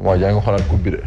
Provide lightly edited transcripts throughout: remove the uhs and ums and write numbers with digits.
waaw yaa ngi xoolaat coupe bi de.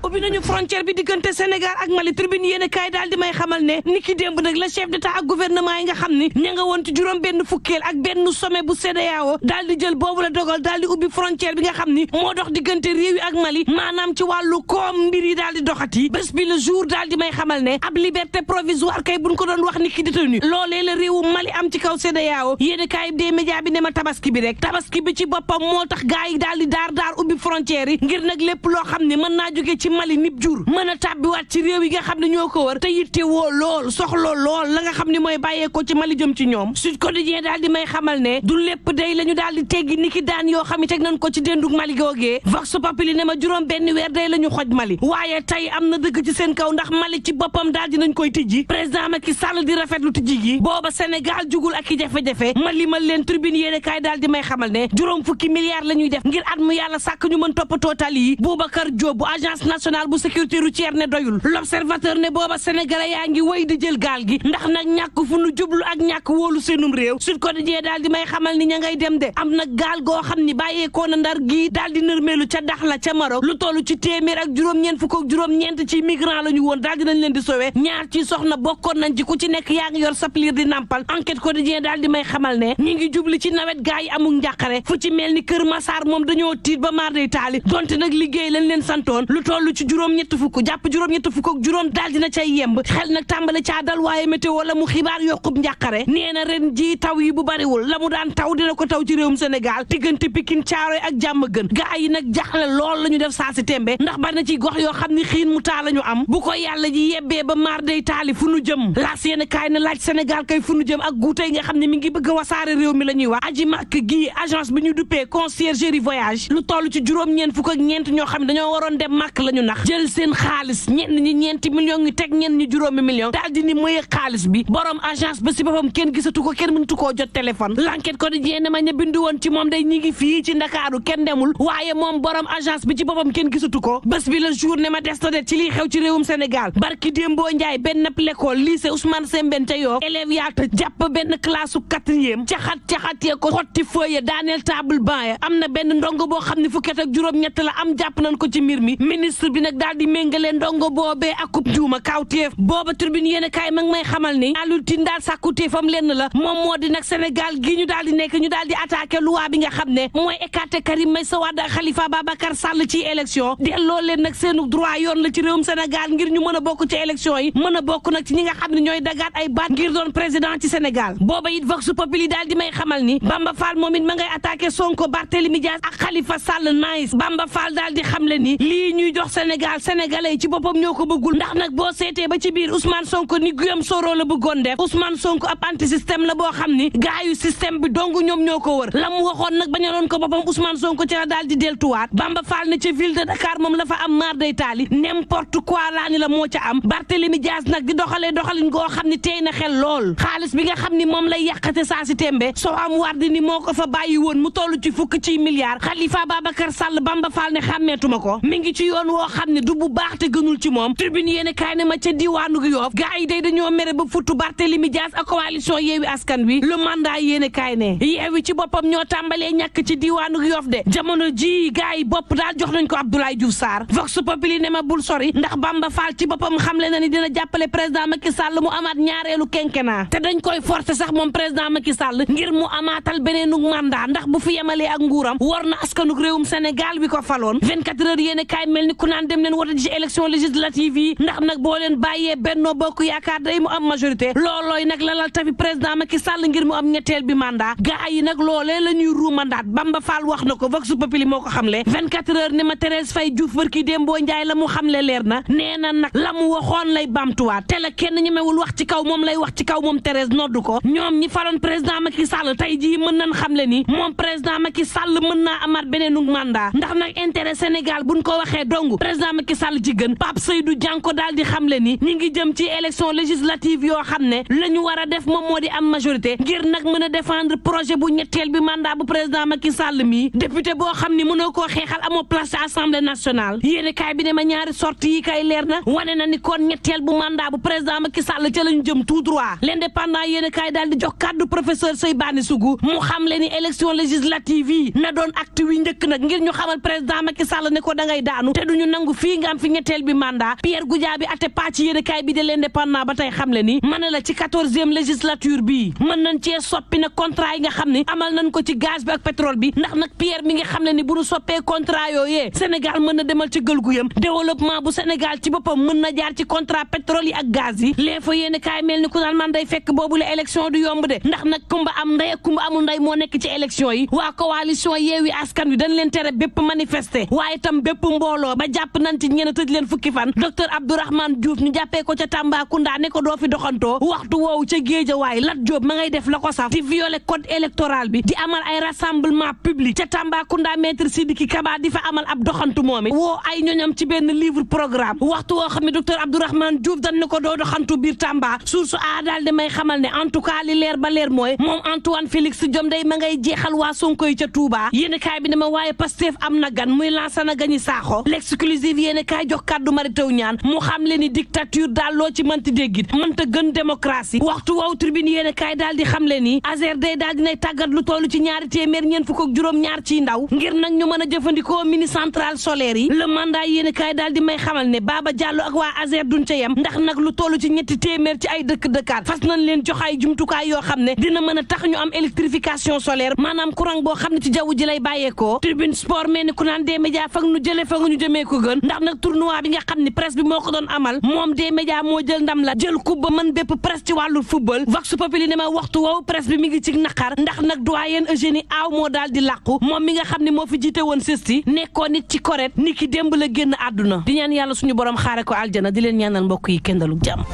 ubbi nañu frontière bi diggante Sénégal ak Mali tribune yéen kaay daal di may xamal ne ni ki démb nag la chef d'état ak gouvernement yi nga xam ni ña nga woon ci juróom benn fukkeel ak benn sommet bu CEDEAO daal di jël boobu la dogal daal di ubbi frontière bi nga xam ni moo dox diggante réew yi ak Mali maanaam ci wàllu koom mbir yi daal di doxati bés bi le jour daal di may xamal ne ab liberté provisoire kay buñ ko doon wax ni ki détenu loolee la réewu Mali am ci kaw CEDEAO yéen kaay des médias bi ne ma tabaski bi rek tabaski bi ci boppam moo tax gaa yi daal di daar ubbi frontière yi ngir nag lépp loo xam ne mën naa jóge ci Mali nib jur mën a tàbbiwaat ci réew yi nga xam ne ñoo ko wër te yitte woo lool soxla lool la nga xam ne mooy bàyyeekoo ci Mali jëm ci ñoom Sud Quotidien daal di may xamal ne du lépp day la ñu daal di teggi niki daan yoo xam ne teg nañ ko ci déndug Mali googee Vox Populi ne ma juróom benn weer day la ñu xoj Mali waaye tey am na dëgg ci seen kaw ndax Mali ci boppam daal di nañ koy tijji président Macky Sall di rafetlu tijji gi booba Sénégal jugul ak i jafe-jafe ma limal leen tribune yéene kaay daal di may xamal ne juróom fukki milliards la ñuy def ngir at mu yàlla sàkk ñu mën toppatoo tali yi Boubacar Diop bu agence nationale bu sécurité routière ne doyul l'observateur ne booba sénégalais yaa ngi wéy di jël gaal gi ndax nag ñàkk fu nu jublu ak ñàkk wóolu seenum réew Sud Quotidien daal di may xamal ni ña ngay dem de am nag gaal goo xam ni bàyyeekoo na ndar gii daal di nërmeelu ca Dakhla ca Maroc lu toll ci téeméer ak juróom-ñeent fukk ak juróom-ñeent ci migrant la ñu woon daal di nañ leen di sowe ñaar ci soxna bokkoon nañ ci ku ci nekk yaa ngi yor sa liir di nampal enquête Quotidien daal di may xamal ne ñi ngi jubli ci nawet gaa yi amul njàqare fu ci mel ni Kër Massar moom dañoo tiit ba maar day taali donte nag liggéey lañ leen santoon lu toll ci juróom-ñett fukk jàpp juróom-ñett fukk ak juróom daal dina cay yemb xel nag tàmbale caa dal waaye météo la mu xibaar yokkub njàqare nee na ren ji taw yi bu bariwul la mu daan taw dina ko taw ci réewum Sénégal diggante Pikine Caaroy ak jàmm gën gaa yi nag jaxle lool la ñu def saa si tembe ndax bari na ci gox yoo xam ni xiin mu taa la ñu am bu ko yàlla ji yebbee ba maar day taali fu nu jëm laas yéen kaay na laaj Sénégal kay fu nu jëm ak guutey nga xam ne mi ngi bëgg a wasaare réew mi la ñuy wax aji màkk gii agence bi ñu duppee conciergerie voyage lu toll ci juróom-ñeent fukk ak ñeent ñoo xam ne dañoo waroon dem màkk la ñu nax jël seen xaalis ñenn ñi ñeenti millions ngi teg ñenn ñi juróomi millions daal di ni mooy xaalis bi borom agence ba si boppam kenn gisatu ko kenn mënatu koo jot téléphone l'enquête Quotidien ne ma ña bindu woon ci moom day ñi ngi fii ci Ndakaaru kenn demul waaye moom borom agence bi ci boppam kenn gisatu ko bés bi la jour ne ma des na det ci liy xew ci réewum Sénégal barki Dembo Ndiaye benn l'école lycée Ousmane Sembène ca Yoff élèves yaa jàpp benn classe su quatrième caxat-caxatee ko xotti feuille daaneel table banc am na benn ndongo boo xam ne fukket ak juróom-ñett la am jàpp nañ ko ci mbir mi ministre bi nag daal di méngale ndongo boobee akub juuma kawteef booba tribune yéen kaay mag may xamal ni Alioune Tine daal sàkkuteefam lenn la moom moo di nag Sénégal gii ñu daal di nekk ñu daal di attaqué loi bi nga xam ne mooy écarté Karim Meïssa Wade ak Khalifa Babacar Sall ci élection delloo leen nag seenu droit yoon la ci réewum Sénégal ngir ñu mën a bokk ci élection yi mën a bokk nag ci ñi nga xam ne ñooy dagaat ay baat ngir doon président ci Sénégal booba it Vox Populi daal di may xamal ni Bamba Fall moom it ma ngay attaqué Sonko Barthélémy Dias ak Khalifa Sall nice Bamba Fall daal di xamle ni lii ñuy jox Sénégal sénégalais yi ci boppam ñoo ko bëggul ndax nag boo seetee ba ci biir Ousmane Sonko ni Guillaume Soro la bëggoon def Ousmane Sonko ab anti système la boo xam ni gaayu système bi dong ñoom ñoo ko wër la mu waxoon nag bañaloon ko boppam Ousmane Sonko ci la daal di deltuwaat Bamba Fall ne ca ville de Dakar moom la fa am maar day taali n'importe quoi laa ni la moo ca am Barthélémy Dias nag di doxalee doxalin goo xam ni tey na xel lool xaalis bi nga xam ni moom lay yàqate saa si tembe soo am war di ni moo ko fa bàyyi woon mu toll ci fukk ci milliards Khalifa Babacar Sall Bamba Fall ne xàmmeetuma ko mi ngi ci yoon woo xam ne du bu baax te gënul ci moom tribune yéen kaay ne ma ca diwaanu Yoff gaa yi day dañoo mere ba futtu Barthélémy Dias ak coalition Yewwi Askan Wi le mandat yéen kaay ne Yewwi ci boppam ñoo tàmbalee ñàkk ci diwaanu Yoff de jamono ji gaa yi bopp daal jox nañ ko Abdoulaye Diouf Sarr Vox Populi ne ma bul sori ndax Bamba Fall ci boppam xamle na ni dina jàppale président Macky Sall mu amaat ñaareelu quinquennat te dañ koy forcer sax moom président Macky Sall ngir mu amaatal beneenu mandat ndax bu fi yemalee ak nguuram war na askanug réewum Sénégal bi ko faloon 24 heures yéen kaay mel ni ku naan dem leen wote ci élection législative yi ndax nag boo leen bàyyee Benno Bokk Yaakaar day mu am majorité loolooy nag lalal tafi président Macky Sall ngir mu am ñetteel bi mandat gaa yi nag loolee la ñuy ruu mandat Bamba Fall wax na ko Vox Populi moo ko xamle 24 heures ne ma Thérèse Faye Diouf barki Dembo Ndiaye la mu xamle leer na nee na nag la mu waxoon lay bamtuwaat te la kenn ñemewul wax ci kaw moom lay wax ci kaw moom Thérèse noddu ko ñoom ñi faloon président Macky Sall tey jii mën nañ xamle ni moom président Macky Sall mën naa amaat beneenu mandat ndax nag intérêt Sénégal buñ ko waxee dong dong président Macky Sall ci gën Pape Seydou Dianko daal di xamle ni ñi ngi jëm ci élection législative yoo xam ne la ñu war a def moom moo di am majorité ngir nag mën a défendre projet bu ñetteel bi mandat bu président Macky Sall mi député boo xam ni mënoo koo xeexal amoo place ci assemblée nationale yéene kaay bi ne ma ñaari sortie yi kay leer na wane na ni kon ñetteel bu mandat bu président Macky Sall ca lañu jëm tout droit l'indépendant yéene kaay daal di jox kàddu professeur Seybani Sougou mu xam le ni élection législative yi na doon acte wi njëkk nag ngir ñu xamal président Macky Sall ne ko da ngay daanu te duñu nangu fii nga am fi ñetteel bi mandat Pierre Goudiaby Atepa ci yéene kaay bi de l'indépendant ba tey xam le ni mën na la ci 14e législature bi mën nañ cee soppi nag contrat yi nga xam ne amal nañ ko ci gaz bi ak pétrole bi ndax nag Pierre mi nga xam ne ni bu ñu soppee contrat yooyee Sénégal mën na demal ci gël gu yam développement bu Sénégal ci boppam mën na jaar ci contrat pétrole yi ak gaz yi les fa yéene kaay mel ni ku naan man day fekk boobu la élection du yomb de ndax nag kumba am ndey ak kumba amul ndey moo nekk ci élection yi waa coalition Yewwi Askan Wi dañ leen tere bépp manifester waaye tam bépp mbooloo ba jàpp nañ ci ñenn tëj leen fukki fan docteur Abdourahmane Diouf ñu jàppee ko ca Tambacounda ne ko doo fi doxantoo waxtu woowu ca Guédiawaye Lat Diop ma ngay def la ko saf di violer code électoral bi di amal ay rassemblement public ca Tambacounda maître Sidiki Kaba di fa amal ab doxantu moom it woo ay ñoñam ci benn livre programme waxtu woo xam ne docteur Abdourahmane Diouf dañ ne ko doo doxantu biir Tamba source a daal di may xamal ne en tout cas li leer ba leer mooy moom Antoine Félix Diome day ma ngay jeexal waa Sonko yi ca Touba yéen kaay bi ne ma waaye Pastef am na gan muy Lansana Gagny Sakho l'exclusive yéen kaay jox kàddu Mary Teuw Niane mu xam le ni dictature daal loo ci mënti déggit mënta gën démocratie waxtu woow tribune yéen kaay daal di xam le ni ASER day daal dinay tàggat lu toll ci ñaari téeméer ñeent fukk ak juróom-ñaar ci ndaw ngir nag ñu mën a jëfandikoo mini centrale solaire yi le mandat yéen kaay daal di may xamal ne Baba Diallo ak waa ASER duñ ca yem ndax nag lu toll ci ñetti téeméer ci ay dëkk-dëkkaat fas nañ leen jox ay jumtukaay yoo xam ne dina mën a tax ñu am électrification solaire maanaam courant boo xam ne ci jaww ji lay bàyyeekoo tribune sport mel ni ku naan des médias fag nu jëlee fa nga ñu jëmee ko gën ndax nag tournoi bi nga xam ne presse bi moo ko doon amal moom des médias moo jël ndam la jël coupe ba mën bépp presse ci wàllu football vox populi ne ma waxtu woowu presse bi mi ngi ci naqar ndax nag doyen Eugénie Aw moo daal di làqu moom mi nga xam ne moo fi jiite woon sesti nekkoon nit ci correct ni ki démb la génn àdduna di ñaan yàlla suñu borom xaare ko aljana di leen ñaanal mbokk yi kendalu jàmm